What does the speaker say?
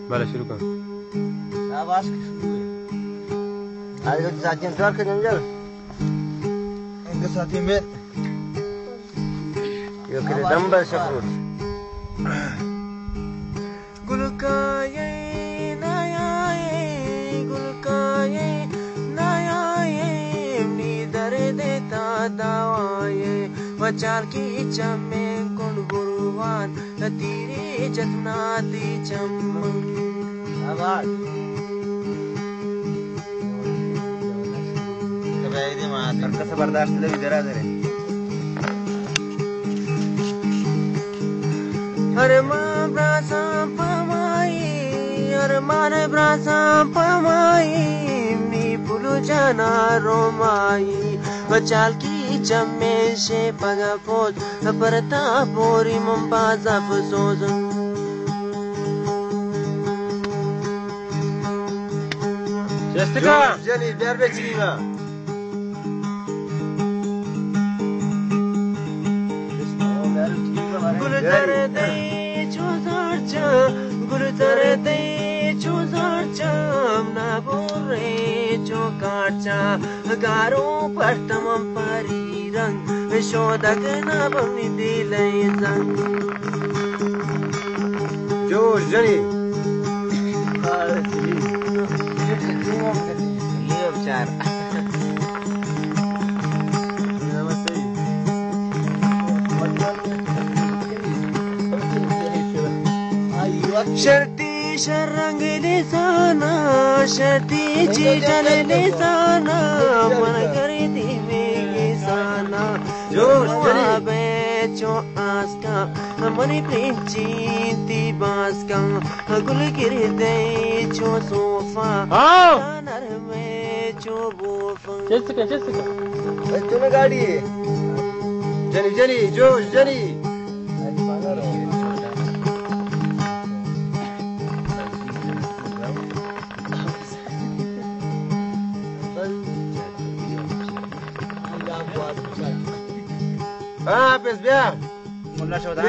بلے شروع کن۔ شاباش کہ شروع ہے۔ آج ساتھی انتظار کر جنجل۔ انگا ساتھی میں۔ یہ کرے دمبر شکروٹ۔ گلکائے نایائے، گلکائے نایائے، نی درد تا دوائے، بچال کی چمیں کنڈ بروان، تیرے جتنا دی چمن۔ آباد۔ سرکس برداشت لگی درا درے۔ ارمان براساں پمائی، ارمان براساں پمائی، نی پلو جانا رومائی، بچال کی چمیں شے پگا پوز، پرتا پوری من باز افسوز۔ چست کا؟ جنی، بیار بچینی ما۔ گل زردے چو زرچاں، گل زردے چو زرچاں، نہ بورے چو کارچاں، گارو پرتم پری رنگ، شودگ نہ بمی دل زنگ۔ جوش جنی۔ یہ چار۔ شرطی شرنگ لسانا، شرطی چیٹل لسانا، من کردی میگی سانا۔ جوش جنی۔ بے چو آسکا، منی پرینچی تی باسکا، گل گردے چو صوفا، ہاں۔ نرمے چو بوفا۔ چست کن، چست کن۔ اے تو نے گاڑی ہے۔ جنی، جنی، جوش جنی۔ ہاں، حافظ بیا۔ ملا شودان۔